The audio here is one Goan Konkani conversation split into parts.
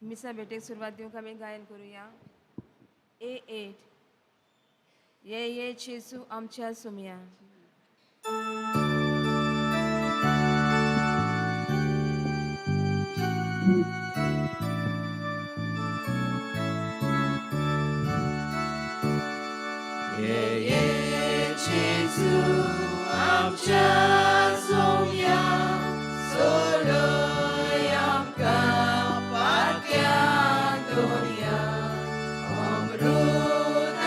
मिसा भेटेक सुरवात दिवंक आमी गायन करुया. A8, ये ये जेजू आमच्या सुमया. ये ये जेजू आमच्या सोम्या, सोडय आमकां पारख्या दोरया, अमृताच्या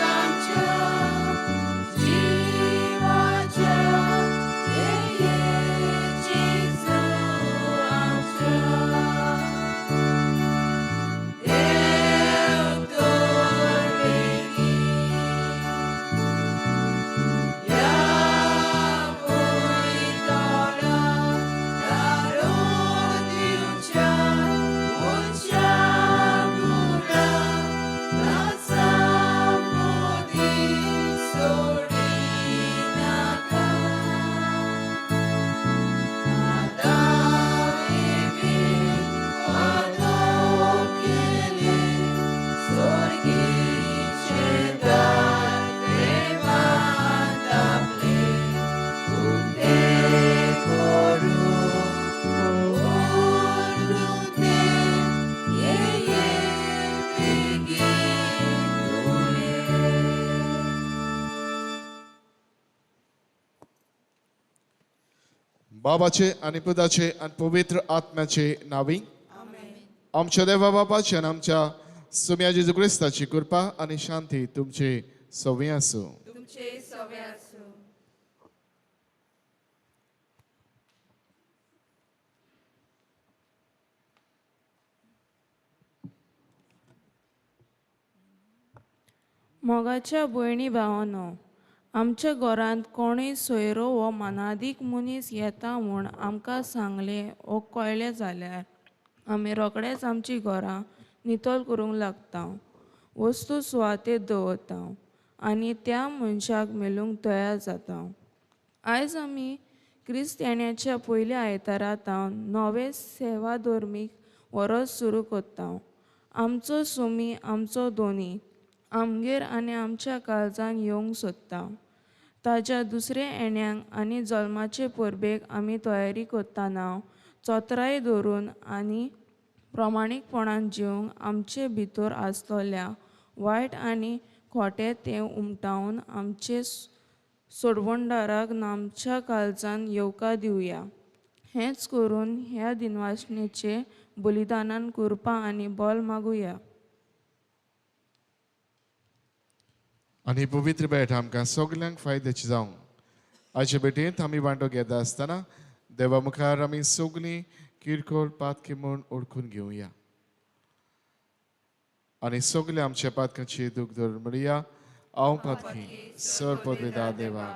जिवाच्या. ये ये जेजू आमच्या, देव तर बेगीन ह्या भुंयतोंडार धाडून दिवच्या मनशा कुळां मदीं सोडिनाका. आदाम इवीन पातक केलें, सर्गीचें दार प्रेमान धांपलें, उक्तें करूंक अंदू तें, ये ये बेगीन तूं ये. बाबाचे आणि पुताचे आणि पवित्र आत्म्याचे नावी. आमच्या देवा बाबाची आणि आमच्या सुम्या जेजू क्रिस्ताची कृपा आणि शांती तुमचे सवे आसूं. तुमचे सवे आसूं. मोगाच्या भयणी भावांनो, आमच्या घरांत कोणूय सोयरो वो मनादीक मनीस येता म्हूण आमकां सांगलें वो कळ्ळें जाल्यार आमी रोखडेच आमचीं घरां नितळ करूंक लागता, वस्तू सुवातेर दवरता आनी त्या मनशाक मेळूंक तयार जाता. आयज आमी क्रिस्त येण्याच्या पयल्या आयतारा तावन नवें सेवा धर्मीक वरस सुरू करता. आमचो सुमी, आमचो दोनी आमगेर आनी आमच्या काळजान येवंक सोदता. ताज्या दुसऱ्या येण्यांक आनी जल्माचे परबेक आमी तयारी करतना चतराय धरून आनी प्रमाणीकपणान जिवंक आमचे भितर आसतल्या वायट आनी खोटें तें उमटावन आमचे सोडवणदाराक आमच्या काळजान येवकार दिवया. हेंच करून ह्या दिनवासणेचे बलिदानान कृपा आनी बल मागुया. आनी पवित्र भेट आमकां सगल्यांक फायद्याची जावं. आयचे भेटेंत आमी वांटो घेता आसतना देवा मुखार आमी सगलीं किरकोळ पातकी म्हूण ओळखून घेवया आनी सगळे आमच्या पातकांची दूख धरून म्हणया, हांव पातकी सर पदवेदा देवा.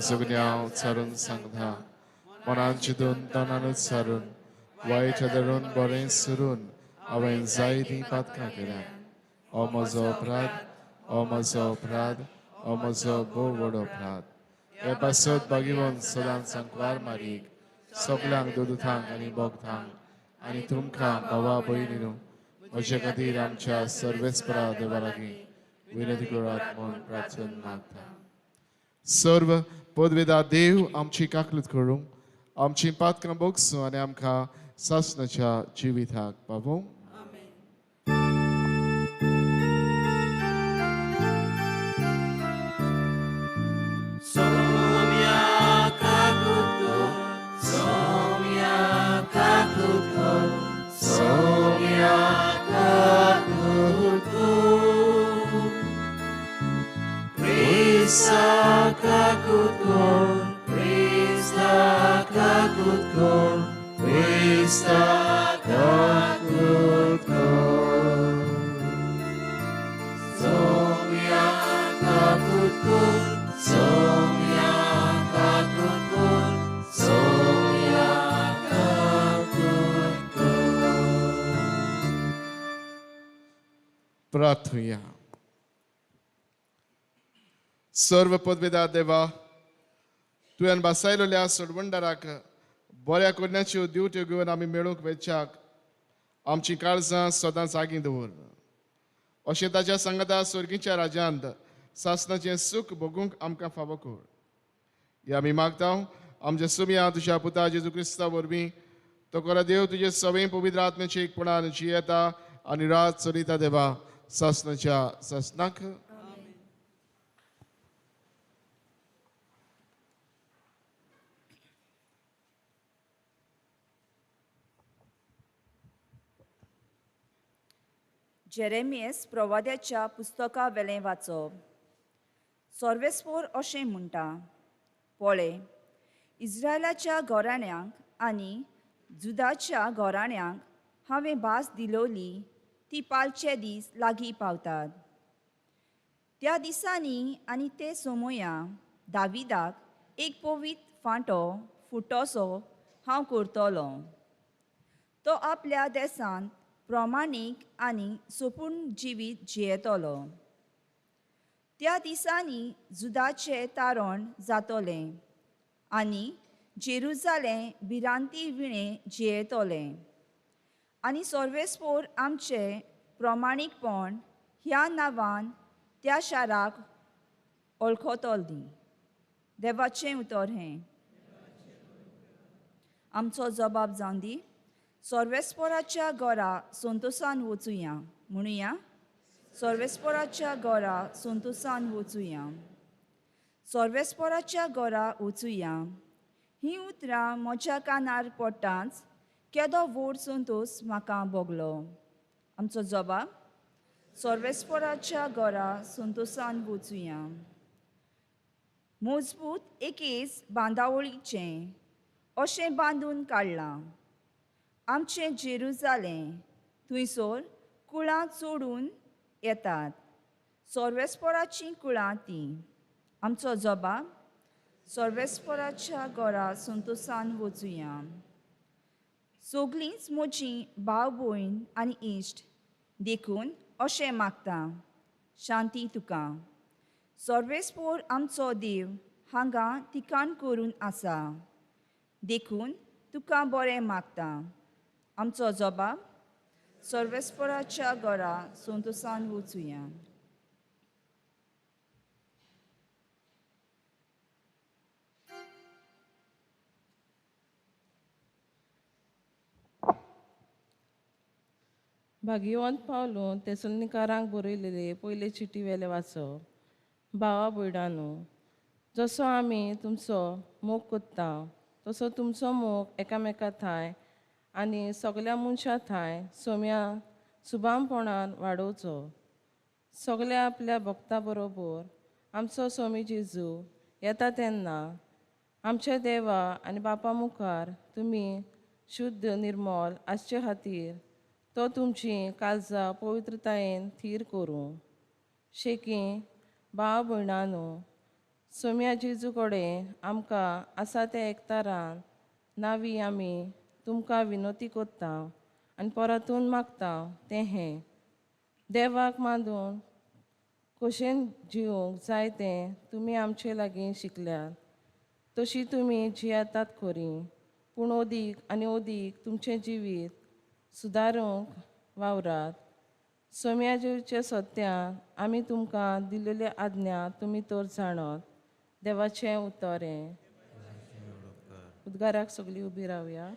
सगळें हांव सारून सांगता, मनान चिंतून तणानूच सारून, वायट धरून बरें सरून हांवें जायतीं पातकां केल्या. हो म्हजो अपराध, हो म्हजो अपराध, हो म्हजो भोव व्हड अपराध. हे पासत भागीवन सदांच सांकवार मारीक, सगल्यांक दुदुथांक आनी बोगथांक आनी तुमकां भावा भयणीनू म्हजे खातीर आमच्या सर्वेस्परा देवा लागीं विनंती करात म्हूण प्रार्थना मागता. सर्व पदवेदा देव आमची काकलूत करूं, आमची पातकां बोगसूं आनी आमकां सासणाच्या जिविताक पावोवं. सोम्या काकूत कर, सोम्या काकूत कर, सोम्या काकूत कर. क्रिस्ता काकूत कर, क्रिस्ता काकूत कर, क्रिस्ता काकूत कर. सोम्या काकूत कर, सोम्या काकूत कर, सोम्या काकूत कर. प्रार्थुया. सर्व पदवेदा देवा, तुवें बसायलोल्या सोडवणदाराक बऱ्या करण्याच्यो ड्युट्यो घेवन आमी मेळूंक वेच्याक आमची काळजां सदां जागीं दवर. अशें ताच्या सांगाता स्वर्गीच्या राज्यांत सासणाचें सूख भोगूंक आमकां फावो कर. हे आमी मागता आमच्या सुमया तुज्या पुता जेजू क्रिस्ता वरवीं. तो कोरा देव तुजे सगळे पवित्र आत्म्याचे एकपणान जियेता आनी रात चलयता देवा सासणाच्या सासणाक. जेरेमियस प्रवाद्याच्या पुस्तका वेलें वाचप. सोर्वेस्पोर अशें म्हणटा, पळय, इस्रायलाच्या घराण्यांक आनी जुदाच्या घराण्यांक हांवें भास दिलोली ती पालचे दीस लागीं पावतात. त्या दिसांनी आनी ते सोमया दाविदाक एक पवित्र फांटो फुटोसो हांव करतलो. तो आपल्या देशांत प्रमाणीक आनी सोपूण जिवीत जियेतलो. त्या दिसांनी जुदाचें तारण जातलें आनी जेरुजालें भिरांती विणें जियेतलें आनी सोर्वेस्पोर आमचें प्रमाणीकपण ह्या नांवान त्या शाराक वळखतली. देवाचें उतर हें. आमचो जबाब जावन दी. सोर्वेस्पोराच्या घरा संतोसान वचुया. म्हणुया, सोर्वेस्पोराच्या घरा संतोसान वचुया. सोर्वेस्पोराच्या घरा वचुया. हीं उतरां म्हज्या कानार पडटांच केदो व्हड संतोस म्हाका भोगलो. आमचो जबाब, सोर्वेस्पोराच्या घरा संतोसान वचुया. मजबूत एकेच बांदावळीचें अशें बांदून काडलां आमचें जेरुजालें. थंयसर कुळां चोडून येतात, सोर्वेस्पोराचीं कुळां तीं. आमचो जबाब, सोर्वेस्पोराच्या घरा संतोसान वचुया. सगळींच म्हजीं भाव भयण आनी इश्ट, देखून अशें मागता, शांती तुका. सोर्वेस्पोर आमचो देव हांगा ठिकाण करून आसा, देखून तुका बरें मागता. आमचो जबाब, सोर्वेस्पोराच्या घरा संतोसान वचुया. भाग्यवंत पावलून तेसलनिकारांक बरयलेले पयले चिटी वेले वाचप. भावा भयणांनो, जसो आमी तुमचो मोग करता तसो तुमचो मोग एकामेका थांय आनी सगल्या मनशां थांय सोम्या सुबामपणान वाडोवचो. सगल्या आपल्या भक्ता बरोबर आमचो स्वामी जेजू येता तेन्ना आमच्या देवा आनी बापा मुखार तुमी शुद्ध निर्मल आसचे खातीर तो तुमची काळजां पवित्रतायेन थीर करूं. शेकी भाव भयणांनो, सोम्या जेजू कडेन आमकां आसा त्या एकतारान नावी आमी तुमकां विनवती करता आनी परतून मागता तें हें, देवाक मानून कशेन जिवंक जाय तें तुमी आमचे लागीं शिकल्यात, तशी तुमी जियेतात खरी, पूण अदीक आनी अदीक तुमचें जिवीत सुदारूंक वावरात. सोम्या जेजूच्या सत्यान आमी तुमकां दिलेले आज्ञा तुमी तर जाणत. देवाचें उतर हें. उद्गाराक सगळीं उबी रावया.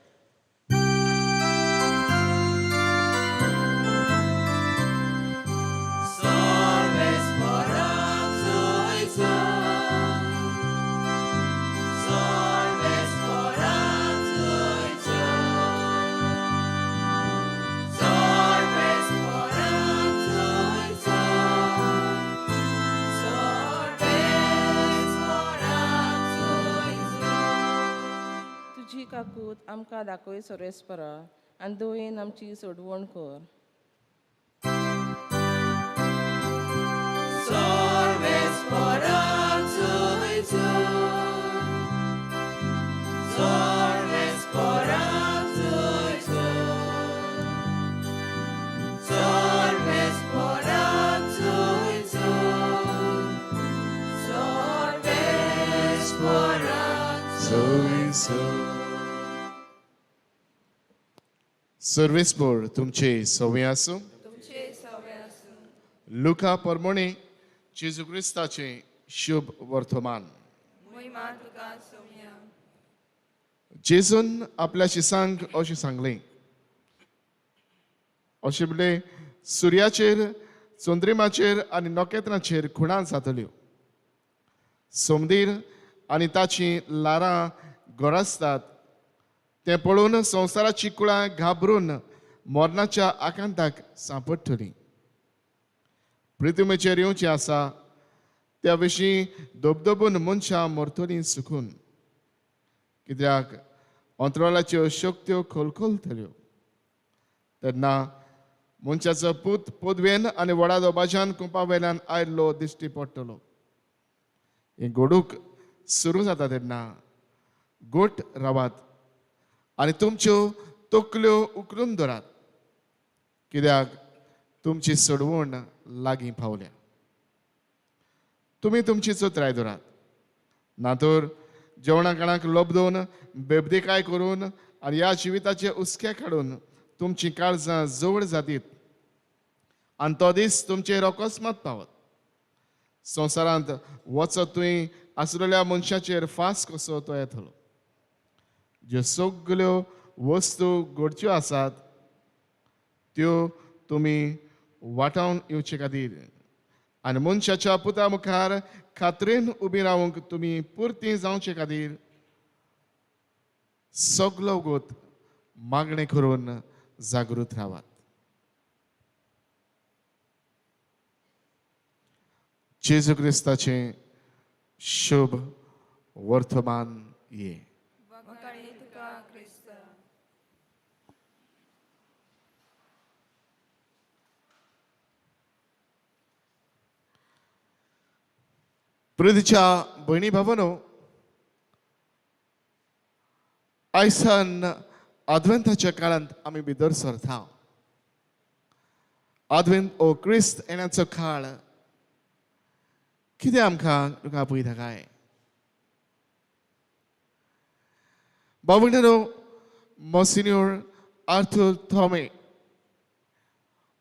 तुजी काकूत आमकां दाखय सोरेस्परा आनी दयेन आमची सोडवण कर. So. सर्वेस्पोर तुमचे सवे आसूं. तुमचे सवे आसूं. लुका परमोणे जेजू क्रिस्ताचें शुभ वर्तमान. मोहिमा तुका सोम्या. जेजून आपल्या शिसांक अशें सांगलें, अशें म्हणलें, सुर्याचेर, चंद्रिमाचेर आनी नखेत्रांचेर खुणां जातल्यो. सोमदीर आनी ताचीं ल्हारां गरजतात तें पळोवन संवसाराची कुळां घाबरून मरणाच्या आकांताक सांपडटलीं. पृथ्वीचेर येवचें आसा त्या विशीं धबधबून मनशां मरतलीं सुकून, कित्याक अंतराळाच्यो शक्त्यो खोलखोलतल्यो. तेन्ना मनशाचो पूत पदवेन आनी व्हडा दबाज्यान कुंपा वयल्यान आयिल्लो दिश्टी पडटलो. हें घडूंक सुरू जाता तेन्ना गोट रावात आनी तुमच्यो तकल्यो उखलून धरात, कित्याक तुमची सोडवण लागीं पावल्या. तुमी तुमची चत्राय धरात, ना तर जेवणा खाणाक लोबदून बेबदेकाय करून आनी ह्या जिविताचे हुस्के काडून तुमची काळजां जवळ जातीत आनी तो दीस तुमचेर अकस्मात पावत. संवसारांत वचत तुवें आसलेल्या मनशाचेर फास कसो तो येतलो. ज्यो सगल्यो वस्तू घडच्यो आसात त्यो तुमी वाटावन येवचे खातीर आनी मनशाच्या पुता मुखार खात्रेन उबी रावंक तुमी पुरती जावचे खातीर सगलो गोत मागणें करून जागृत रावात. जेजू क्रिस्ताचें शुभ वर्तमान ये. वखाणी तुका क्रिस्त. प्रितीच्या भयणी भावानो, आयसान आदवेंताच्या काळांत आमी भितर सरता. आदवेंत ओ क्रिस्त येण्याचो काळ कितें आमकां तुका पळयता काय? भावंडानो, मोसिन्योर आर्थर थॉमे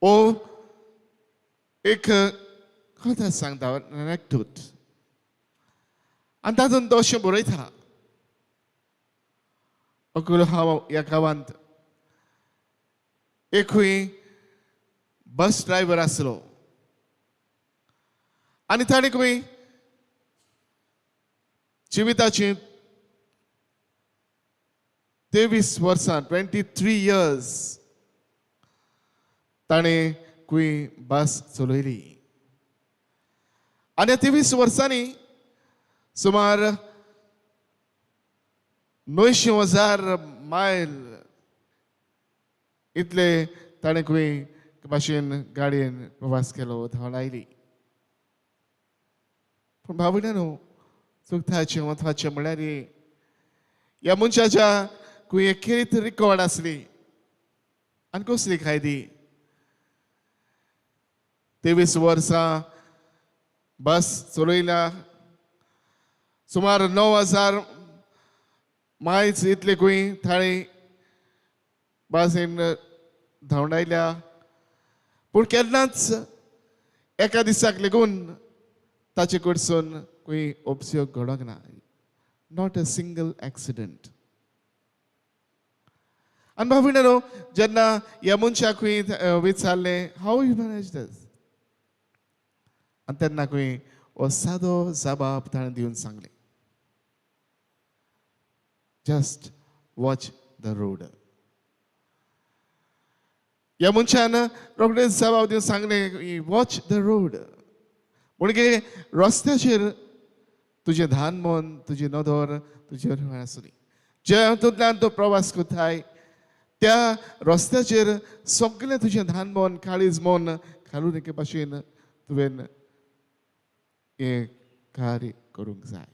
ओ एक कथा सांगता, एनेक्डोट, आनी तातूंत तो अशें बरयता, अकल हांव ह्या गांवांत एकूय बस ड्रायव्हर आसलो आनी ताणें खंय जिविताची 23 वर्सां, 23 इयर्स ताणें खंय बस चलयली. आनी 23 वर्सांनी सुमार 900,000 मायल इतले ताणें खंय भाशेन गाडयेन प्रवास केलो, धांवडायली. पूण भाव भयणांनो, चुकताचें म्हत्वाचें म्हळ्यार ह्या मनशाच्या खंय एक खेरीत रिकॉर्ड आसली. आनी कसली कायदी? 23 वर्सां बस चलयल्या, सुमार 9,000 मायल्स इतले खंय ताणें बसीन धांवडायल्या. पूण केन्नाच एका दिसाक लेगून ताचे कडसून खंय अपयोग घडोंक ना. Not a single accident. आनी भाव भयणांनो, जेन्ना ह्या मनशाक खंय विचारलें, how you manage दीस, आनी तेन्ना खंय हो सादो जबाब ताणें दिवन सांगलें, जस्ट वॉच the road. ह्या मनशान रोखडेच जबाब दिवन सांगलें, वॉच the road, म्हणजे रस्त्याचेर तुजें धान मन, तुजी नदर तुजेर आसली. ज्या हातूंतल्यान तूं प्रवास करताय त्या रस्त्याचेर सगळें तुजें धान मन, काळीज मन घालून एके भाशेन तुवें हें कार्य करूंक जाय.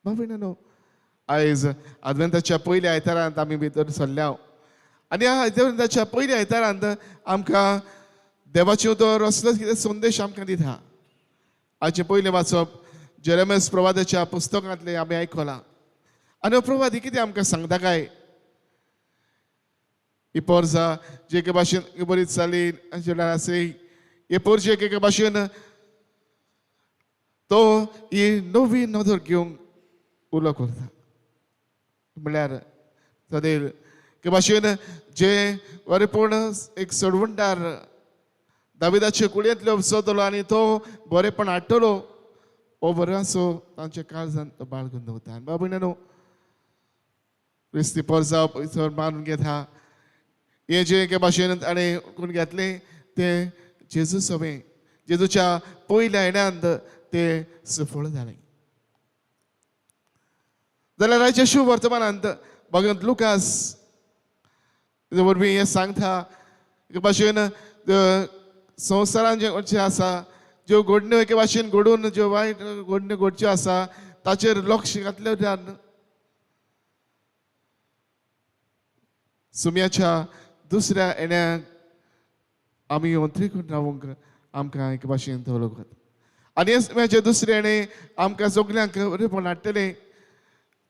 भाव भयणांनो, आयज आदवेंताच्या पयल्या आयतारांत आमी भितर सरल्या आनी ह्या आदवेंताच्या पयल्या आयतारांत आमकां देवाचें उतर असलोच कितें संदेश आमकां दिता. आयचें पयलें वाचप जेरेमियास प्रवादाच्या पुस्तकांतलें आमी आयकलां. आनी हो प्रवादी कितें आमकां सांगता काय? ही पोरजा जे एके भाशेन बरी जाली आसे हे पोरजे एके भाशेन तो ही नवी नदर घेवंक उलो करता. म्हळ्यार ताचेर एके भाशेन जे बरेपण एक सोडवणदार दाविदाचे कुळयेंतलो उपसतलो आनी तो बरेपण हाडटलो हो बरो आसो तांच्या काळजान तो बाळगून दवरता. आनी बाबा न्हू क्रिस्ती पोरजा मानून घेता हे जे एके भाशेन ताणें कोण घेतलें तें जेजू सवें जेजूच्या पयल्या येण्यांत तें सफळ जालें. जाल्यार आयच्या शुभ वर्तमानांत भगवंत लुकास वरवीं हें सांगता एके भाशेन संवसारान जें घडचें आसा ज्यो घडण्यो एके भाशेन घडून ज्यो वायट घडण्यो घडच्यो आसा ताचेर लक्ष घातल्या उपरांत सुम्याच्या दुसऱ्या येण्याक आमी अंतरीकून रावूंक आमकां एके भाशेन दवरूंक वता. आनी हे सुम्याचे दुसरें येणें आमकां सगल्यांक बरेपण हाडटलें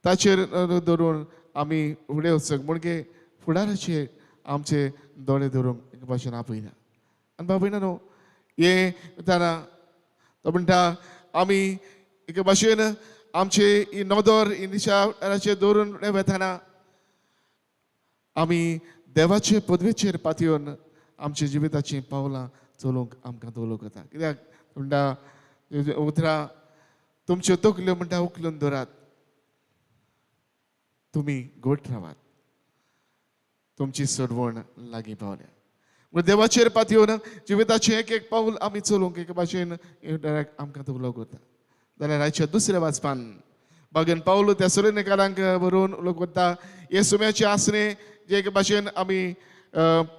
ताचेर धरून आमी फुडें वचूंक म्हणजे फुडाराचेर आमचे दोळे धरूंक एके भाशेन आपयता. आनी बाबा न्हू हें वताना तो म्हणटा आमी एके भाशेन आमचे ही नदर ही दिशाचेर दवरून फुडें वताना आमी देवाचे पदवेचेर पातयेवन आमच्या जिविताचीं पावलां चलोवंक आमकां दवरूंक वता. कित्याक म्हणटा उतरां तुमच्यो तकल्यो म्हणटा उखलून दवरात, तुमी घट रावात, तुमची सोडवण लागीं पावल्या. म्हण देवाचेर पातयेवन जिविताचें एक एक पावल आमी चलोवंक एके भाशेन आमकां दवरूंक वता. जाल्यार आयच्या दुसऱ्या वाचपान बागेन पावलो त्या सोरेनेकारांक बरोवन उलोवंक वता हे सुम्याचें आसणें जे एके भाशेन आमी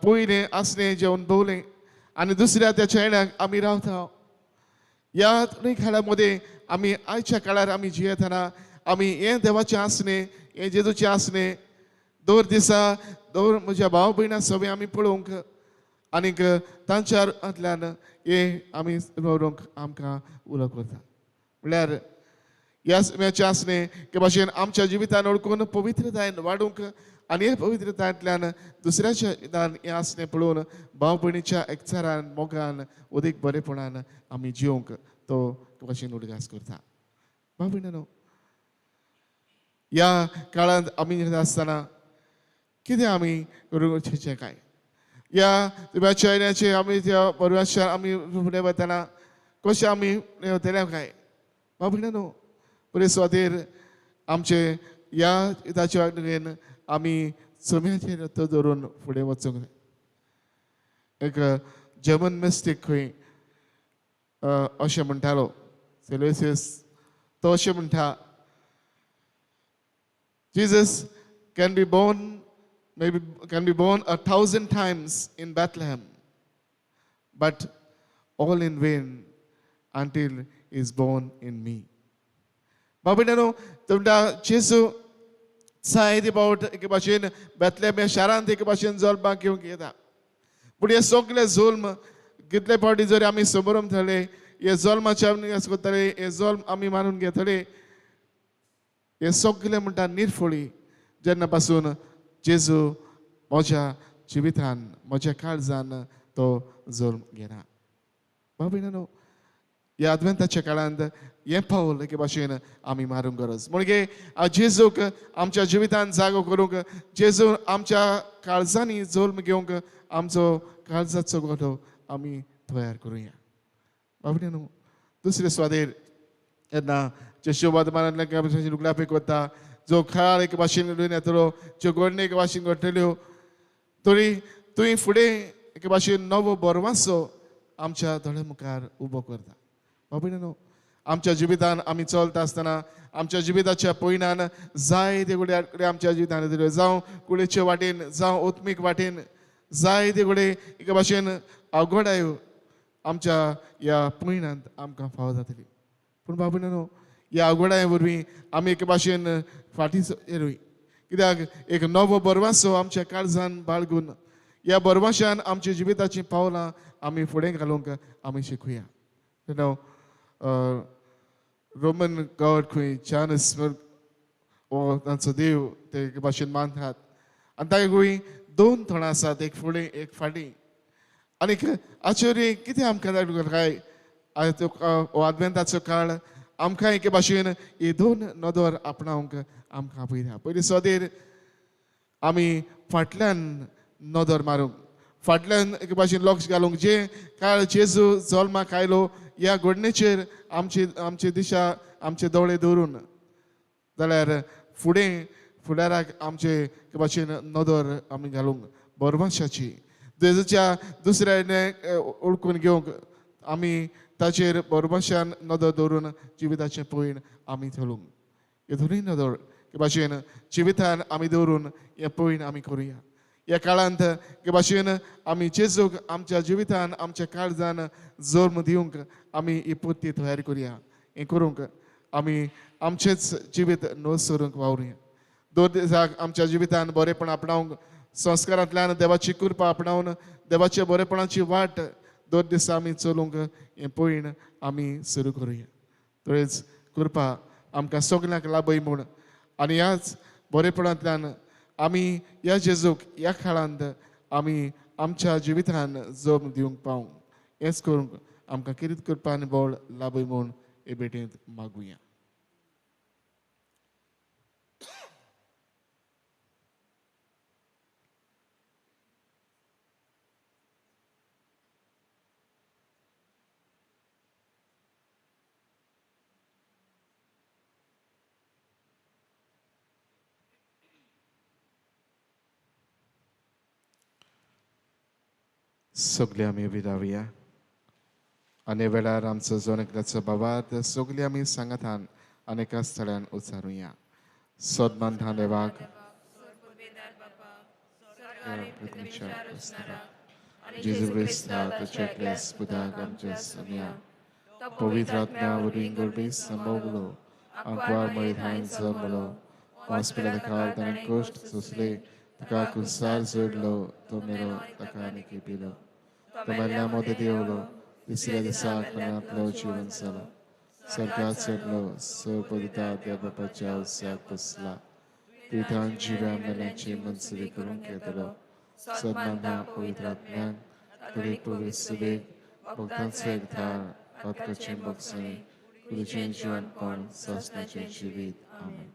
पयलें आसणें जें अणभवलें आनी दुसऱ्या त्या येण्याक आमी रावता. ह्या दोनूय काळा मदें आमी आयच्या काळार आमी जियेतना आमी हें देवाचें आसणें हें जेजूचें आसणें दर दिसा दर म्हज्या भाव भयणां सगळें आमी पळोवंक आनीक तांच्या हातल्यान हें आमी दवरूंक आमकां उलोवंक वता. म्हळ्यार ह्या सुम्याचें आसणें एके भाशेन आमच्या जिवितान ओळखून पवित्रतायेन वाडूंक आनी हे पवित्रतायेंतल्यान दुसऱ्याच्या जिवितान हें आसणें पळोवन भाव भयणीच्या एकचारान मोगान अदीक बरेपणान आमी जिवंक तो भाशेन उडगास करता. भाव भयणांनो ह्या काळांत आमी आसतना कितें आमी करूंक काय ह्या सुम्याच्या येण्याचे आमी त्या बरव्याच्या आमी फुडें वतना कशें आमी वतले काय. भाव भयणांनो बरे सुवातेर आमचे ह्या ताच्या वागणुकेन आमी चम्याचेर तो धरून फुडें वचूंक जाय. एक जर्मन मिस्टीक खंय अशें म्हणटालो सेलोसियस, तो अशें म्हणटा Jesus can be born maybe can be born 1,000 times in Bethlehem, but all in vain until he is born in me. बाबा तुमच्या जेजू जायते फावट एके भाशेन बेथलेहम ह्या शारांत एके भाशेन जल्माक घेवंक येता. पूण हे सगळे जल्म कितले फावटी जरी आमी समोरम थले हे जल्माचे आमी करतले हे जल्म आमी मानून घेतले हे सगळे म्हणटा निर्फळी जेन्ना पासून जेजू म्हज्या जिवितान म्हज्या काळजान तो जल्म घेना. बाबा न्हू ह्या आदवेंताच्या काळांत हें पावल एके भाशेन आमी मारूंक गरज म्हणजे जेजूक आमच्या जिवितान जागो करूंक जेजू आमच्या काळजांनी जल्म घेवंक आमचो काळजाचो गोठो आमी तयार करुया. बाबा न्हू दुसरे सुवातेर तेन्ना जेशू उगडापेक वता जो काळ एके भाशेन घडून येतलो ज्यो घडणे एके भाशेन घडटल्यो तरी तुवें फुडें एके भाशेन नवो बरवासो आमच्या दोळ्या मुखार उबो करता. बाबा न्हू आमच्या जिवितान आमी चलता आसतना आमच्या जिविताच्या पयणान जायते कडेन आमच्या जिवितान येतल्यो जावं कुळेचे वाटेन जावं आत्मीक वाटेन जायते कडेन एके भाशेन अवघडायो आमच्या ह्या पयणांत आमकां फावो जातली. पूण बाबा न्हू ह्या अवघडाये वरवीं आमी एके भाशेन फाटीं येरूय कित्याक एक नवो बरवासो आमच्या काळजान बाळगून ह्या बरवाशान आमच्या जिविताचीं पावलां आमी फुडें घालूंक आमी शिकुया. रोमन गॉड खंय जानस हो तांचो देव ते एके भाशेन मानतात आनी ताका खंय दोन थोणां आसात, एक फुडें एक फाटीं. आनीक आचेर कितें आमकां काय आदवेंताचो काळ आमकां एके भाशेन ही दोन नदर आपणावंक आमकां पयल्या. पयली सदेर आमी फाटल्यान नदर मारूंक, फाटल्यान एके भाशेन लक्ष घालूंक, जे काळ जेजू जल्माक आयलो ह्या घडणेचेर आमची आमची दिशा आमचे दोळे दवरून जाल्यार फुडें फुडाराक आमचे एके भाशेन नदर आमी घालूंक बरवाशाची जेजूच्या दुसऱ्या ओळखून घेवंक आमी ताचेर बरवाशान नदर दवरून जिविताचें पयण आमी चलूंक. हे दोनूय नदर एके भाशेन जिवितान आमी दवरून हें पयण आमी करुया. ह्या काळांत एके भाशेन आमी जेजूक आमच्या जिवितान आमच्या काळजान जल्म दिवंक आमी ही पोती तयार करुया. हें करूंक आमी आमचेंच जिवीत नसरूंक वावरुया. दोन दिसाक आमच्या जिवितान बरेपण आपणावंक, संस्कारांतल्यान देवाची कृपा आपणावन देवाच्या बरेपणाची वाट दोन दिसा आमी चलूंक हें पयण आमी सुरू करुया. तरेच कृपा आमकां सगल्यांक लाभय म्हूण आनी ह्याच बरेपणांतल्यान आमी ह्या जेजूक ह्या काळांत आमी आमच्या जिवितान जम दिवंक पावूंक, हेंच करूंक आमकां किरीत कृपा आनी बळ लाभय म्हूण हे भेटेंत मागुया. सगळे आमी उबी रावया आनी वेळार आमचो जण एकल्याचो बाबार्थ सगळे आमी सांगातान आनी एका स्थळान उचारुया. सदमान देवाक जेजू क्रिस्ता ताच्या एकल्याच पुताक आमच्या सोम्या पवित्र आत्म्या वरवीं गर्भी संभवलो, आंकवार मळी थांय जल्मलो, हॉस्पिटल खाल ताणें कश्ट सोंसले, ताका कुसार जोडलो, तो मेरो ताका आनी पिलो, तो मेल्ल्या मदें देंवलो, तिसऱ्या दिसा मरणांतलो जिवन जालो, स्वर्गात चडलो, स्वपदिता देव बापाच्या उसाक बसला, पिठान जिव्या मेल्यांची मंजुरी करूंक येतलो. सदमानता पवित्र आत्म्यान तुरी पवित्र सुबेक भक्तांचो एकधार पातकाचें भोगसणें कुडीचें जिवनपण सासणाचें जिवीत. आमेन.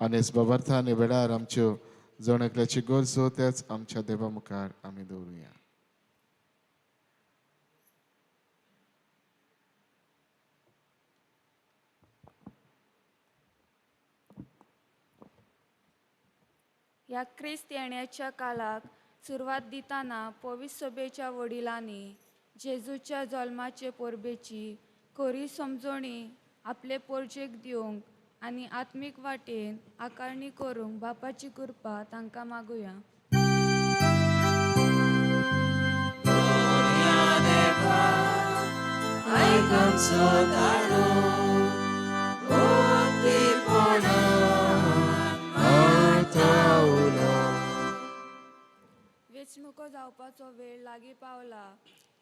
आनी बाबार्था आनी वेळार आमच्यो जण एकल्याची गरजो त्याच आमच्या देवा मुखार आमी दवरुया. ह्या क्रिस्त येण्याच्या काळाक सुरवात दिताना पवित्र सभेच्या वडिलांनी जेजूच्या जल्माचे परबेची खरी समजणी आपले पोरजेक दिवंक आनी आत्मीक वाटेन आकारणी करूंक बापाची कृपा तांकां मागुया. वेंचणुको जावपाचो वेळ लागीं पावला.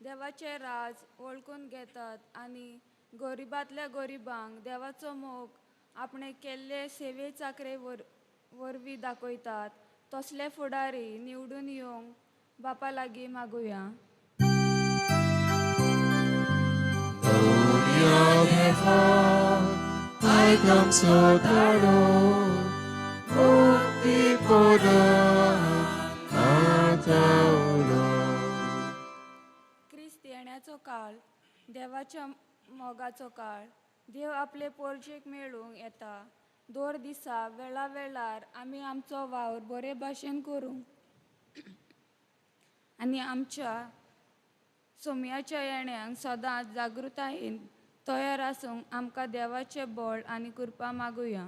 देवाचें राज वळखून घेतात आनी गरिबांतल्या गरिबांक देवाचो मोग आपणे केल्ले सेवे चाकरे वरवीं दाखयतात तसले फुडारी निवडून येवंक बापा लागीं मागुया. क्रिस्त येण्याचो काळ देवाच्या मोगाचो काळ. देव आपले पोरजेक मेळूंक येता. दर दिसा वेळा वेळार आमी आमचो वावर बरे भाशेन करूंक आनी आमच्या सोम्याच्या येण्यांक सदांच जागृतायेन तयार आसूंक आमकां देवाचें बळ आनी कृपा मागुया.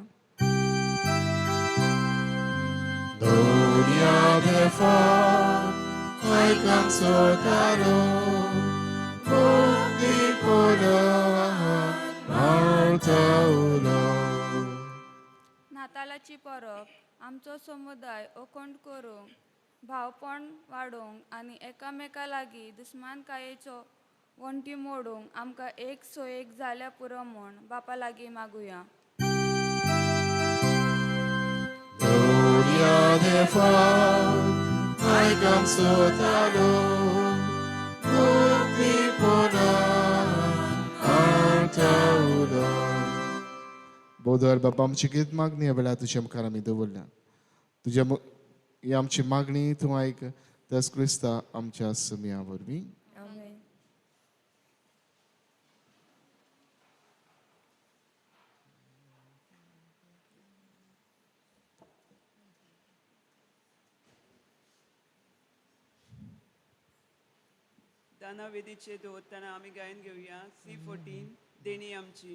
नातालाची परब आमचो समुदाय अखंड करूंक, भावपण वाडोवंक आनी एकामेका लागीं दुस्मानकायेचो वण्टी मोडूंक आमकां एक सोयेक जाल्या पुरो म्हूण बापा लागीं मागुया. आयक आमचो तालो मुक्तीपणान आमकां उलो. बोधर बाबा आमची गीत मागणी ह्या वेळार तुज्या मुखार आमी दवरल्या. तुज्या ही आमची मागणी तूं आयक त्याच क्रिस्ता आमच्या सुमया वरवीं. आमेन. दानावेदीचे दवरतना आमी गायन घेवया C14 देणी आमची.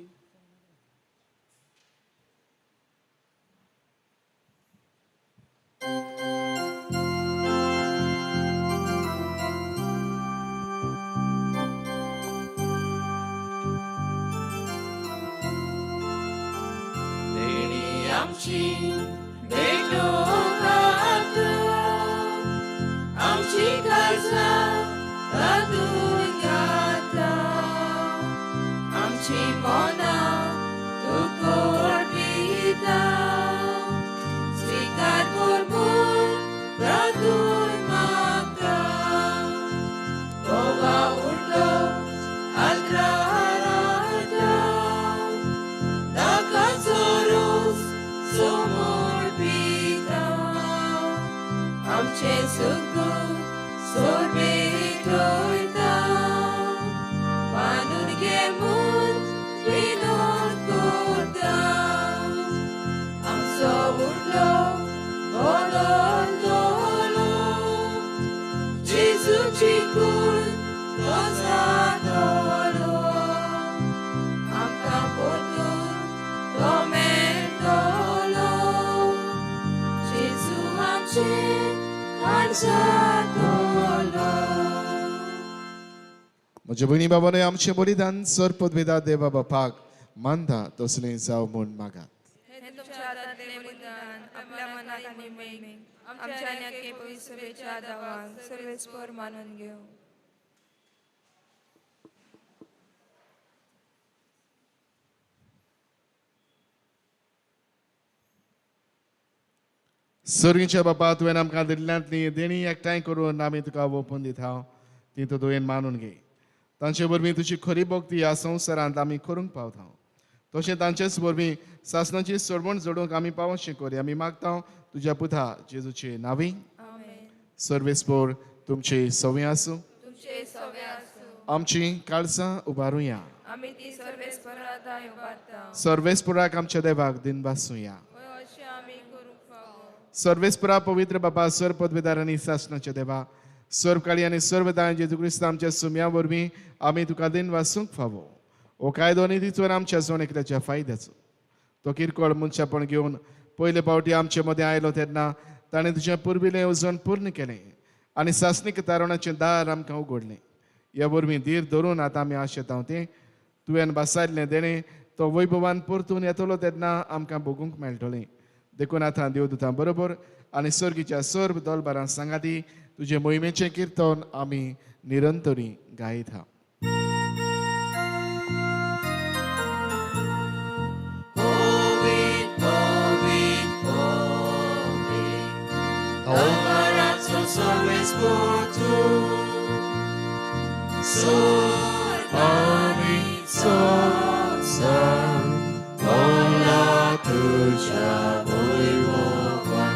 देणी आमची भेटोवपाक आमची काळजां तातूंत घाता, आमची मनां तुका अर्पिता, स्विकार कर म्हूण प्रार्थून मागता. गोवा उरलो आत्राराता, ताका चोरूस समर्पिता, आमचें सुख दुख सोरपेटयता, मानून घे म्हूण विनोद करता. आमचो उरलो बदलतलो, जेजूची कूड तो जातलो, आमकां परतून तो मेळटलो, जेजू आमचें काळजांतलो. म्हज्या भयणी बाबांनो, आमचें बलिदान सर पदवेदा देवा बापाक मानता तसलें जावं म्हूण मागात. हे तुमच्या हातांतलें बलिदान आपल्या मनाक आनी मेक आमच्या आनी अख्खे पवित्र सभेच्या दावान सर्वेस्पर मानून घेवं. सर्गीच्या बापा, तुवें आमकां दिल्ल्यांतली देणी एकठांय करून आमी तुका ओंपून दिता, ती तूं तुवें मानून घे. तांचे वरवीं तुजी खरी भक्ती ह्या संवसारांत आमी करूंक पावता, तशें तांचेच वरवीं सासणाची सोडवण जोडूंक आमी पावोवचें करी आमी मागता तुज्या पुता जेजूचे नांवी. आमेन. सर्वेस्पोर तुमचे सवे आसूं. तुमचे सवे आसूं. आमची काळजां उबारुया. आमी ती सर्वेस्परा दाय उबारता. सर्वेस्पोराक आमच्या देवाक दिन बासुया. हय, अशें आमी करूंक फावो. सर्वेस्परा पवित्र बाबा, सर्व पदवीदार आनी सासणाच्या देवा, सर्व काळी आनी सर्व दाय जेजू क्रिस्त आमच्या सुम्या वरवीं आमी तुका दिन वासूंक फावो. हो कायदो आनी तिचोर आमच्या जण एकल्याच्या फायद्याचो. तो किरकोळ मनशापण घेवन पयले फावटी आमचे मदें आयलो तेन्ना ताणें तुजें पुर्विल्लें येवजण पूर्ण केलें आनी सासणीक तारवणाचें दार आमकां उगडलें. ह्या वरवीं धीर धरून आतां आमी आशेता तें तुवें बसायल्लें देणें तो वैभवान परतून येतलो तेन्ना आमकां भोगूंक मेळटलें. देखून आतां देवदूतां बरोबर आनी सर्गीच्या सर्व दलबारां सांगाती तुजे मोहिमेचें किर्तन आमी निरंतरी गायता. Covid, Covid, Covid, दवराचो सर्वेस्पोर तूं, सोर आनी संवसार भोला तुज्या वैभवान,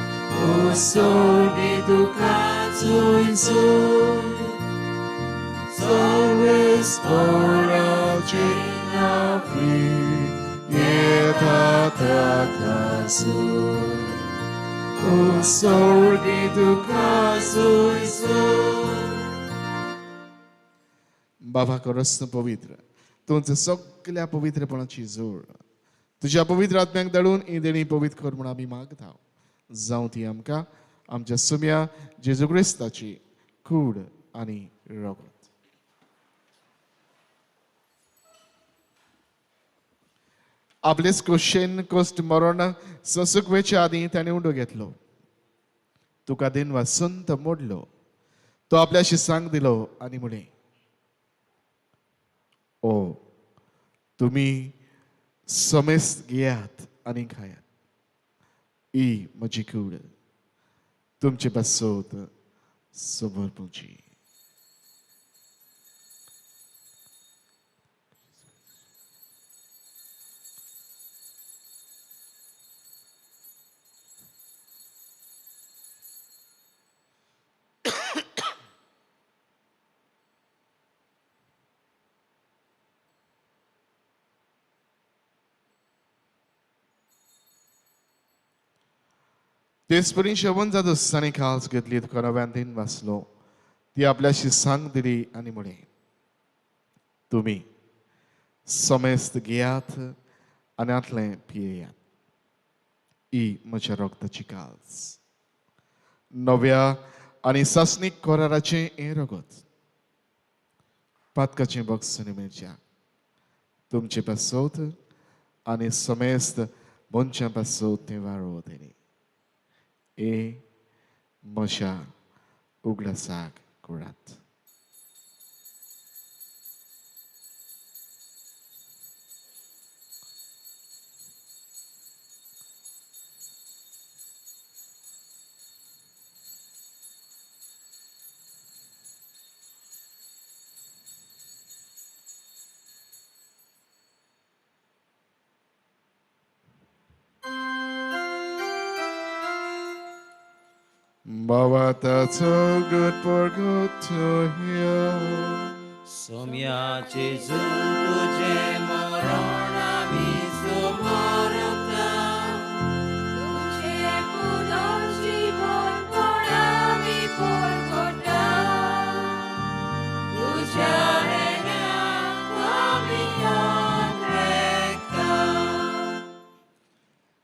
उसोगी तुका चुयसून, सर्वेस्पोराचे नांवी येता ताकासून, उसोगी तुका चुयसून. बाबा करस पवित्र, तुमचं सगळ्या पवित्रपणाची जोड तुज्या पवित्र आत्म्याक धाडून ही देणी पवित्र कर म्हूण आमी मागता. जावं ती आमकां आमच्या सुम्या जेजू क्रिस्ताची कूड आनी रगत. आपलेच खोशेन कश्ट मरण सोंसूंक वचचे आदीं ताणें उंडो घेतलो, तुका दिन वासंत मोडलो, तो आपल्याशी सांग दिलो आनी म्हणलें, ओ तुमी समेस्त घेयात आनी खायात, ही म्हजी कूड तुमचे पासत समर्पणची. तेचपरी शेवण जाता आसतना खास घेतली तुका नव्यान दिन वाचलो ती आपल्याशी सांग दिली आनी म्हळें, तुमी समेस्त घेयात आनी आतलें पियेयात, ही म्हज्या रगताची काल्स, नव्या आनी सासणीक कराराचें हें रगत, पातकाचें बक्षण मेळच्या तुमचे पासत आनी समेस्त मनशां पासत तें वारो दिली. ए म्हज्या उगडासाक करात. Bawa that's so good for good to hear. Somya Jesu tujhe moron ami sumarata, tujhe puno jivon porami porgota, tujhe rena ami anrekta.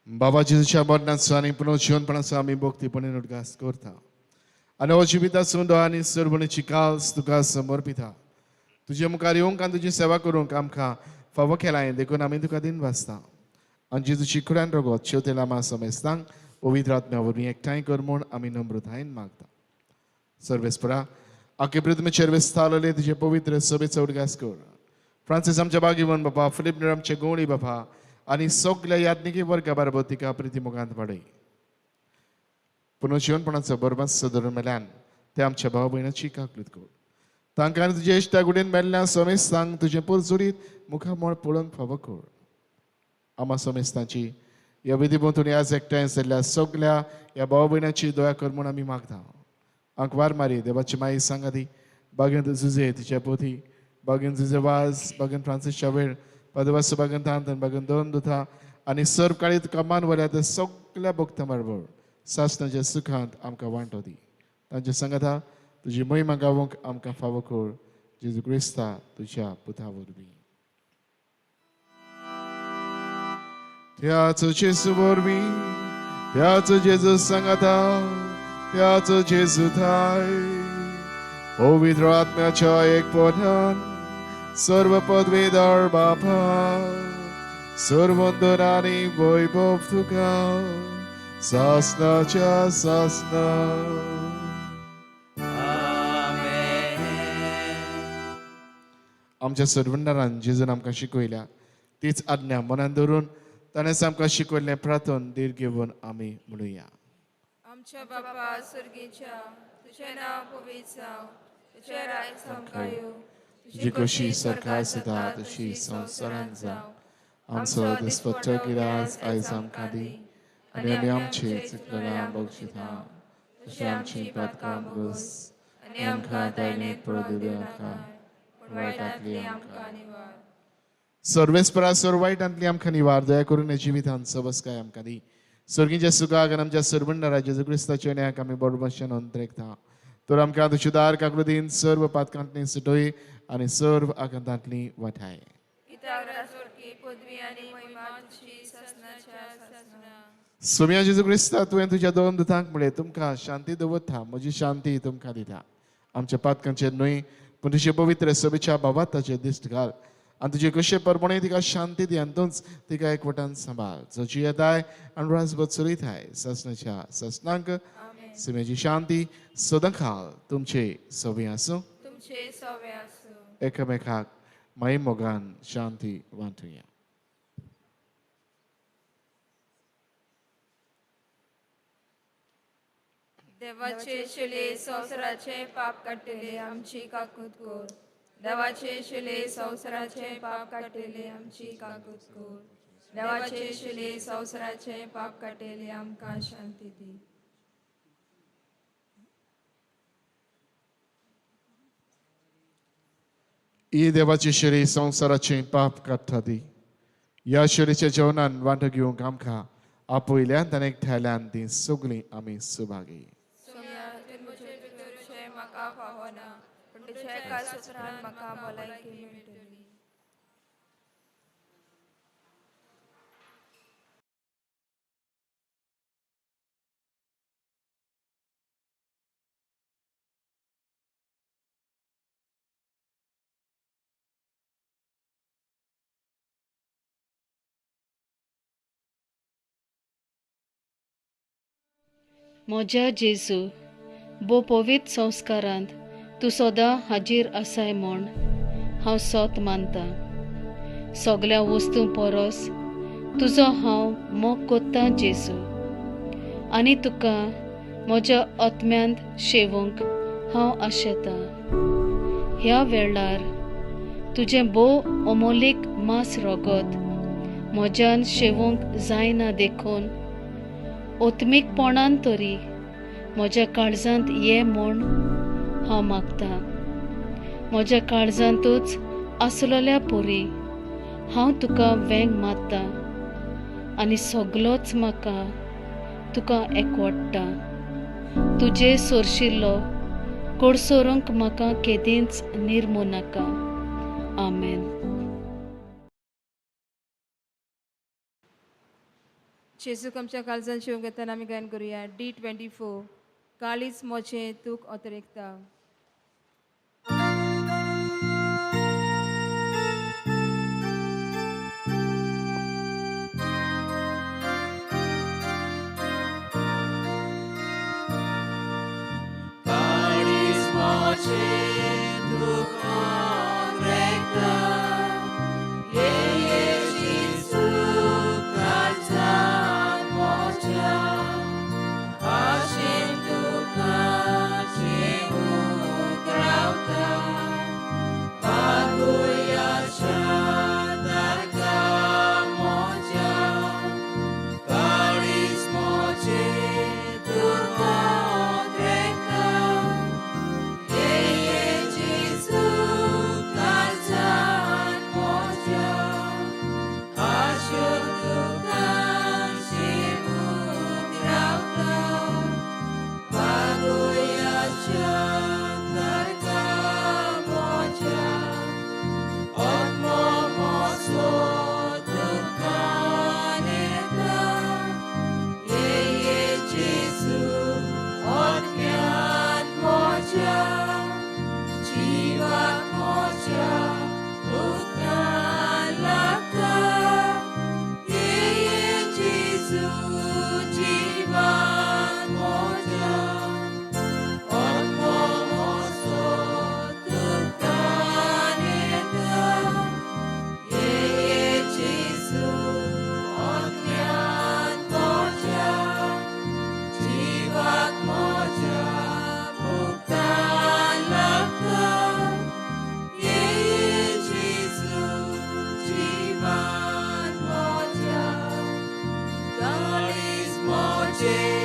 बाबा जेजूच्या मरणाचो आनी पुनर्जिवनपणाचो आमी भक्तीपणान उडगास करता आनी हो जिविताचो आनी सरभोवणेची काल्स तुका समर्पिता. तुजे मुखार येवंक आनी तुजी सेवा करूंक आमकां फावो केलाय देखून आमी तुका दिन वाचता. आनी जेजूची कुड्यान रगत शेवतेला आमा समेस्तांक पवित्र आत्म्या वरवीं एकठांय कर म्हूण आमी नम्रतायेन मागता. सर्वेस्परा आखे पृथ्वीचेर विस्तारलेले तुजे पवित्र सभेचो उडगास कर. फ्रांसीस आमच्या बागीवन बापा, फिलीप नेर आमचे गवळी बापा आनी सगल्या याज्ञिकी वर्गा बरोबर तिका प्रिती मुखांत वाडय. पुनर्जिवनपणाचो बरबास धरून मेल्यान ते आमच्या भाव भयणाची काकलूत कर. तांकां तुजे इश्टा गुडीन मेल्ल्या समेस्तांक तुजें पोरजोरीत मुखामळ पळोवंक फावो कर. आमा समेस्तांची ह्या विधी भोंवतणी आज एकठांय जाल्ल्या सगल्या ह्या भाव भयणाची दया कर म्हूण आमी मागता. आंकवार मारी देवाची माई सांगा ती बागेंत जुजे तिच्या पोथी, बागेंत जुजे वाज, बागेंत फ्रांसीस शावेर, पदवास बागेंत आंतन, बागेंत दोन दुथा आनी सर्व काळी तुका मान वल्या त्या सगल्या भक्तां बरोबर सासणाच्या सुखांत आमकां वांटो दी. तांचे सांगाता तुजी महिमा गावंक आमकां फावो कर. जेजू क्रिस्ता तुज्या पुता वरवीं. त्याच जेजू वरवीं, त्याच जेजू सांगाता, त्याच जेजू थाय, पवित्र आत्म्याच्या एकपणान सर्व पदवीधर बापा, सर्वंदन आनी वैभव तुका सासणाच्या सासणा. आमच्या सर्वंदारान जेजून आमकां शिकयल्या तीच आज्ञा मनान धरून ताणें आमकां शिकयल्लें प्रार्थन धीर घेवन आमी म्हणुया. आमच्या बापा स्वर्गीच्या, तुझें नांव पवित्र जावं, तुझें राज्य आमकां येवं, तुजी कशी सरकार सदा तशी संवसारांत जावं. आमचो दिसपट्टो गिरास आयज आमकां दी आनी आमी आमचे चुकलेल्या बक्षिता तशें आमची पातकां भोगस आनी आमकां दैनीक पडू दिवनाका, पूण वायटांतली आमकां निवार. सर्वेस्परा सर्व वायटांतली आमकां निवार. दया करून जिवितांत सबसकाय आमकां दी. स्वर्गीच्या सुखाक आनी आमच्या सर्वंडरा जेजू क्रिस्ताच्या न्यायाक आमी बरोबरशें नोंद तर आमकां तुज्या दार काकृतीन सर्व पातकांतली सुटय आनी सर्व आकांतांतली वाठाय. सोम्या जेजू क्रिस्ता, तुवें तुज्या दोन दुतांक म्हळें, तुमकां शांती दवरता, म्हजी शांती तुमकां दिता. आमच्या पातकांचेर न्हय पूण तुजे पवित्र सभेच्या बाबाताचेर दिश्ट घाल आनी तुजे कशे परमणे तिका शांती दी आनी तूंच तिका एकवटान सांबाळ, जो जियेताय आनी राजभर चलयताय सासणाच्या सासणांक. सिमेची शांती सदांकाळ तुमचे सवे आसूं. तुमचे सवे आसूं. एकामेकाक माई मोगान शांती वांटुया. देवाचे शिले संवसाराचे पाप काडटले आमची काकूत कर. देवाचे शिले संवसाराचे पाप काडटले आमची काकूत कर. देवाचे शिले संवसाराचे पाप काडटले आमकां शांती दी. ही देवाची शिरी संवसाराचें पाप काडटा ती. ह्या शिरीच्या जेवणान वांटो घेवंक आमकां आपयल्यान आनी एकठांयल्यान ती सगळीं आमी सुभागी. सोम्या तुजें भितरचें म्हाका फावना, पूण तुज्या एका सुत्रान म्हाका भलायकी मेळटली. म्हज्या जेजू, भोव पवित्र संस्कारांत तूं सदां हाजीर आसाय म्हूण हांव सोत मानतां. सगळ्या वस्तूं परस तुजो हांव मोग कोत्तां जेजू, आनी तुका म्हज्या आत्म्यांत शेवूंक हांव आशेतां. ह्या वेळार तुजें भोव अमोलीक मांस रगत म्हज्यान शेवूंक जायना देखून ओत्मीकपणान तरी म्हज्या काळजांत ये म्हूण हांव मागतां. म्हज्या काळजांतूच आसलेल्या परी हांव तुका वेंग मारता आनी सगलोच म्हाका तुका एकवडटा. तुजे सोरशिल्लो कोडसोरूंक म्हाका केदींच निर्मू नाका. आमेन. जेजूक आमच्या काळजान शिवंक येतना आमी गायन करुया D24 काळीज मोचें तूक अतिरेकता. काळीज मोचें तूक अतिरेकता, ये जेजू काळजान मोच्या, आशेन तुका शेवूंक रावता, पागोयाच्या तारका मोच्या, काळीज मोचें तूक अतिरेकता, ये जेजू काळजान मोच्या, आशेन तुका शेवूंक रावता, पागोयाच्या तारका मोच्या, आत्मो मोसो तुका नेता, ये जेजू आत्म्यान मोच्या, जिवाक मोच्या उगतान लागता, ये जेजू जिवान मोच्या, आत्मो मोसो तुका नेता, ये जेजू आत्म्यान मोच्या, जिवाक मोच्या उगतान लागता, ये जेजू जिवान मोच्या, काळीज मोचें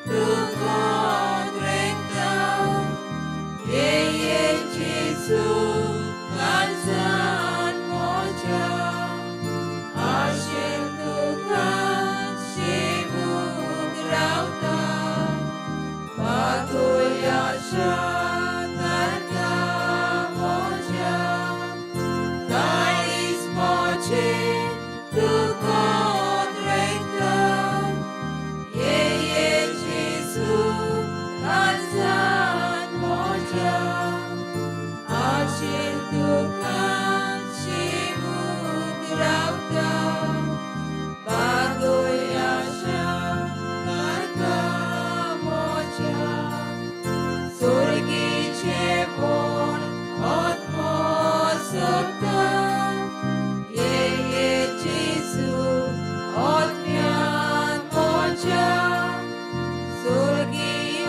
तुका अतिरेकता, ये जेजू काळजान मोच्या, आशेन तुका शेवूंक रावता, पागोयाच्या तारका मोच्या, काळीज मोचें तुका अतिरेकता, ये जेजू काळजान मोच्या, आशेन तुका शेवूंक रावता, पागोयाच्या तारका मोच्या, सोर्गीचें वण आत्मो सोदता, ये जेजू आत्म्यान मोच्या, सोर्गीय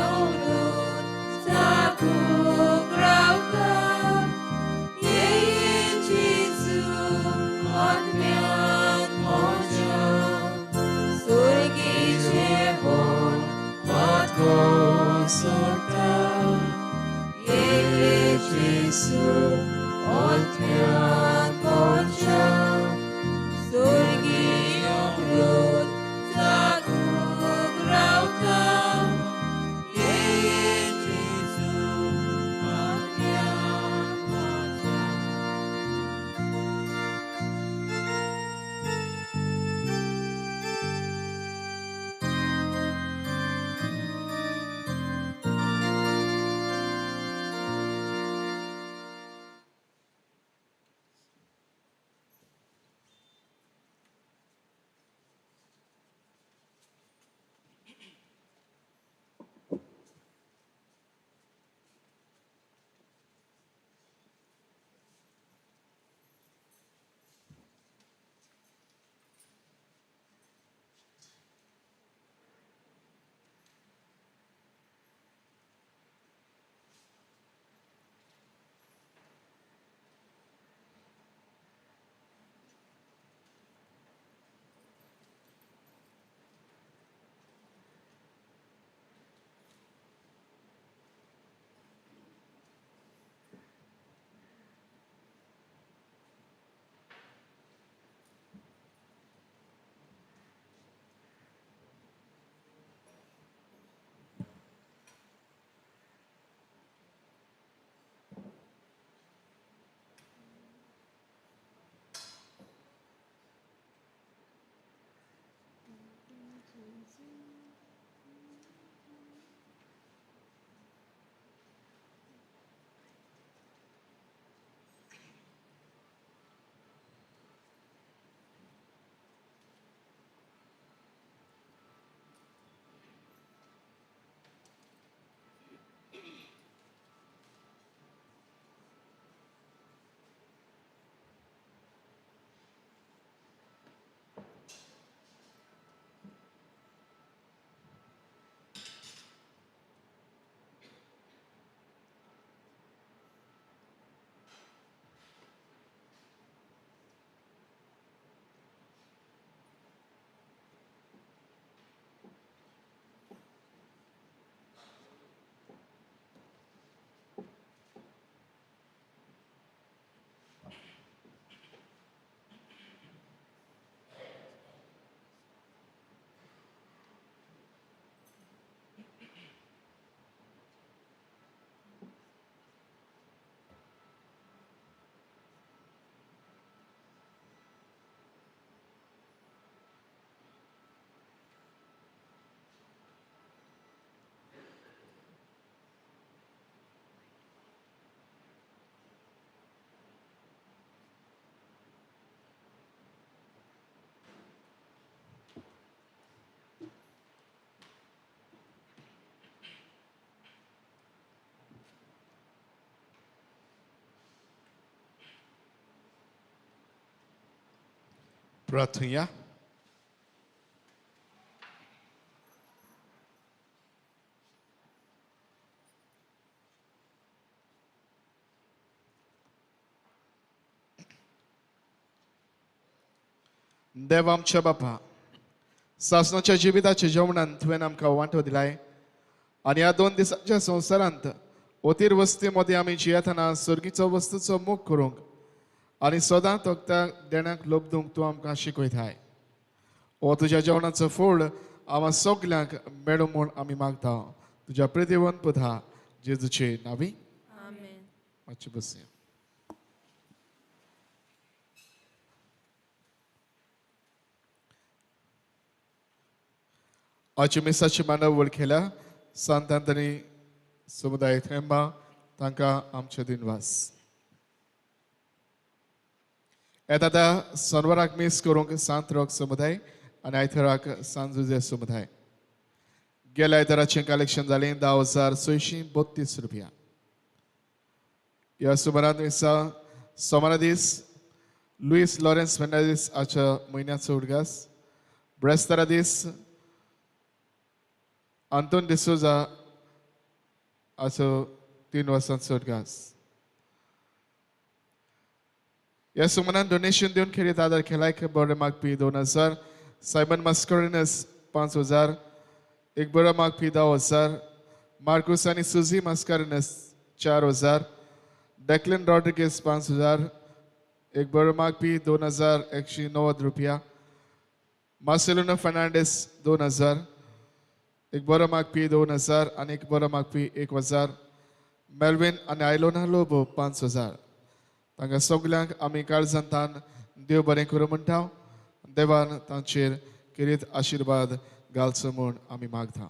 प्रार्थुया। देव आमच्या बापा, सासणाच्या जिविताच्या जेवणान तुवें आमकां वांटो दिलाय आनी ह्या 2 दिसांच्या संवसारांत ओतीर वस्ती मदीं आमी जियेतना सर्गीचो वस्तूचो मोग करूंक आनी सदां तोखता देण्याक लोबदूंक तूं आमकां शिकयताय. हो तुज्या जेवणाचो फळ आमकां सगल्यांक मेळूं म्हूण आमी मागता तुज्या प्रितीवन पुता जेजूचे नांवी. आमेन. मातशें बसया. आजच्या मिसाची मानव वळखेल्या सांत आंतनी समुदाय थेंबा तांकां आमचे दिनवास. येता आतां सोनवाराक मीस करूंक सांत रोक समुदाय आनी आयताराक सांत जुजे समुदाय. गेल्या आयताराचें कलेक्शन जालें 10,632 रुपया. ह्या सुमारांत मिसा सोमारा दीस लुईस लॉरेन्स फेर्नांडीस हाच्या म्हयन्याचो उडगास, ब्रेस्तारा दीस आंतोन डिसोजा हाचो 3 वर्सांचो उडगास. ह्या सुमनान डोनेशन दिवन खेरीत आदार खेलायक बरे मागपी 2,000, सायमन मास्करिनस 5,000, एक बरो मागपी 10,000, मार्कुस आनी सुझी मास्करिनस 4,000, डेक्लिन रॉड्रिगेस 5,000, एक बरो मागपी 2,190 रुपया, मार्सेलिनो फर्नांडीस 2,000, एक बरो मागपी 2,000 आनी एक बरो मागपी 1,000, मेल्विन आनी आयलोना लोबो 5,000. तांकां सगल्यांक आमी काळजांतान देव बरें करूं म्हणटा. देवान तांचेर खेरीत आशिर्वाद घालचो म्हूण आमी मागता.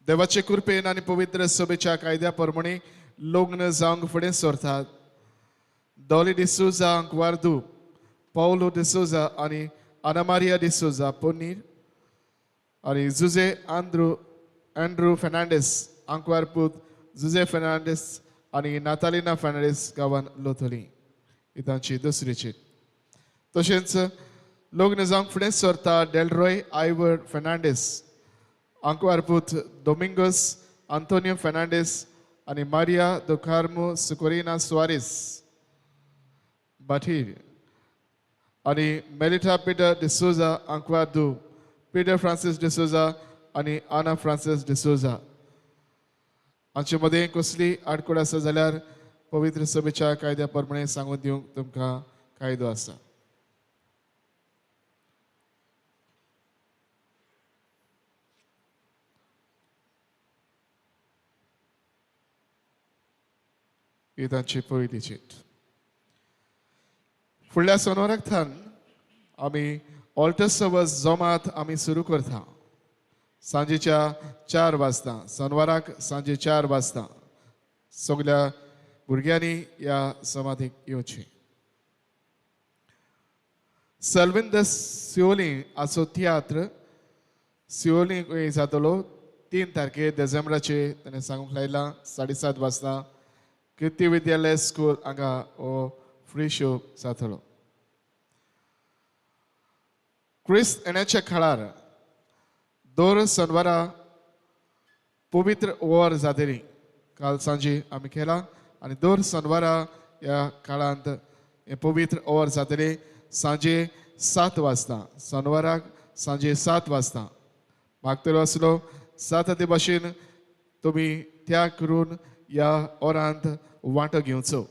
देवाचे कृपेन आनी पवित्र सभेच्या कायद्या प्रमाणे लग्न जावंक फुडें सरतात डॉली डिसोजा अंकवार्दू, पावलो डिसोजा आनी आनामारिया डिसोजा पनीर आनी जुजे एंड्रू फेर्नांडीस आंकवार पूत जुजे फेर्नांडीस आनी नातालिना फेर्नांडीस गांवान लोतली. ही तांची दुसरी चीट. तशेंच लग्न जावंक फुडें सरता डेलरॉय आयवर फेर्नांडीस आंकवार पूत डोमिंगोस आंतोनियो फेर्नांडीस आनी मारिया दो कार्मो सुकोरिना सुवारीस बाठीर आनी मेलिटा पिटर डिसोजा आंकवार दू पिटर फ्रांसीस डिसोजा आनी आना फ्रांसीस डिसोजा. हांचे मदें कसली आडखळ आसा जाल्यार पवित्र सभेच्या कायद्या प्रमाणे सांगून दिवंक तुमकां कायदो आसा. ही तांची पयली चीट. फुडल्या सोनवाराक थावन आमी ऑल्टर सर्वस जोमात आमी सुरू करता सांजेच्या 4 वाजता, शनवाराक सांजे 4 वाजता. सगळ्या भुरग्यांनी ह्या समाधीक येवचें. सल्विंद सिओली हाचो तियात्र सिओली जातलो 3 तारखे डिसेंबराचे ताणें सांगूंक लायलां 7:30 वाजता किर्ती विद्यालय स्कूल हांगा हो फ्री शो जातलो. क्रिस्त येण्याच्या काळार दर शनवारा पवित्र ओवर जातली. काल सांजे आमी केला आनी दर शनवारा ह्या काळांत हें पवित्र ओवर जातलें सांजे 7 वाजता, शनवाराक सांजे 7 वाजता. मागतलो आसलो जाता ते भाशेन तुमी त्याग करून ह्या ओरांत वांटो घेवचो.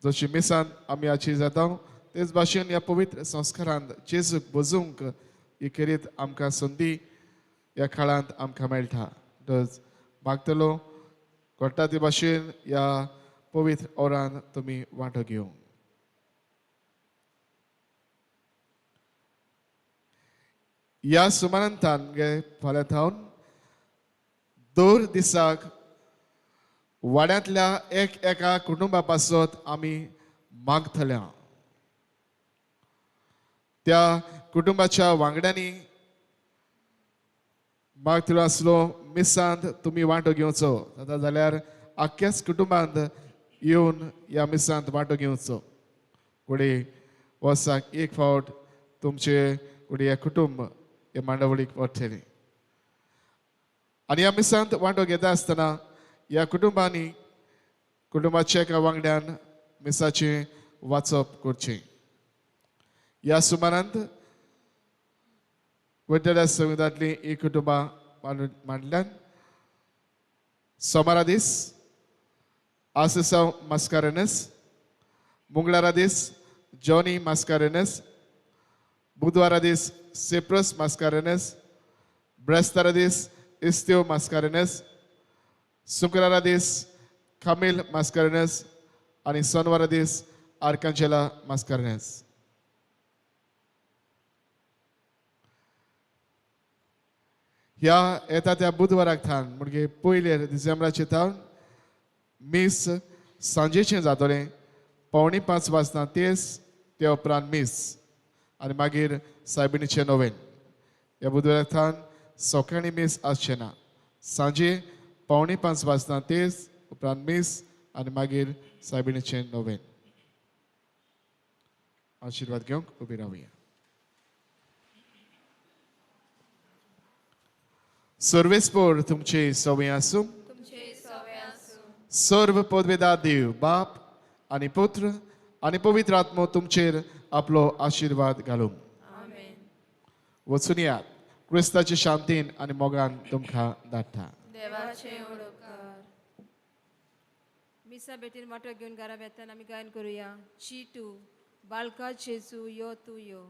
जशी मिसान आमी आची जाता तेच भाशेन ह्या पवित्र संस्कारांत जेजूक बजूंक ही खेरीत आमकां संदी ह्या काळांत आमकां मेळटा. मागतलो घडटा ते भाशेन ह्या पवित्र ओरान तुमी वांटो घेवंक. ह्या सुमारांतान गे फाल्यां थावन दर दिसाक वाड्यांतल्या एक एका कुटुंबा पासत आमी मागतल्या. त्या कुटुंबाच्या वांगड्यांनी मागतलो आसलो मिसांत तुमी वांटो घेवचो, जाता जाल्यार आख्ख्याच कुटुंबांत येवन ह्या मिसांत वांटो घेवचो. कुडी वर्साक एक फावट तुमचे कुडी हे कुटुंब हे मांडावळीक वडटलें. आनी ह्या मिसांत वांटो घेता आसतना ह्या कुटुंबांनी कुटुंबाच्या एका वांगड्यान मिसाचें वाचप करचें. ह्या सुमारांत वडल्या संविधांतलीं ही कुटुंबां मांडल्यान सोमारा दीस आसेसांव मास्कारेनस, मंगळारा दीस जॉनी मास्कारेनस, बुधवारा दीस सेप्रस मास्कारेनस, ब्रेस्तारा दीस इस्त्यो मास्कारेनस, शुक्रारा दीस कामील मास्कारेनस आनी सोनवारा दीस आर्कांजेला मास्कारेनस. ह्या येता त्या बुधवाराक थावन म्हणजे पयले डिसेंबराचे थावन मीस सांजेचें जातलें 4:45 वाजता तेच, त्या उपरांत मीस आनी मागीर सायबिणीचें नोवेन. ह्या बुधवाराक थावन सकाळीं मीस आसचें ना, सांजे 4:45 वाजता तेच, उपरांत मीस आनी मागीर सायबिणीचें नोवेन. आशिर्वाद घेवंक उबी रावया. सर्वेस्पोर तुमचे सवय आसूं, सर्व पदवेदा देव बाप आनी पुत्र आनी पवित्र आत्मो तुमचेर आपलो आशिर्वाद घालूं. वचून यात क्रिस्ताचे शांतीन आनी मोगान तुमकां धाडटा. मिसा बेटीन वांटो घेवन घरा वेताना आमी गायन करुया. ची टू बालका जेजू यो तूं यो.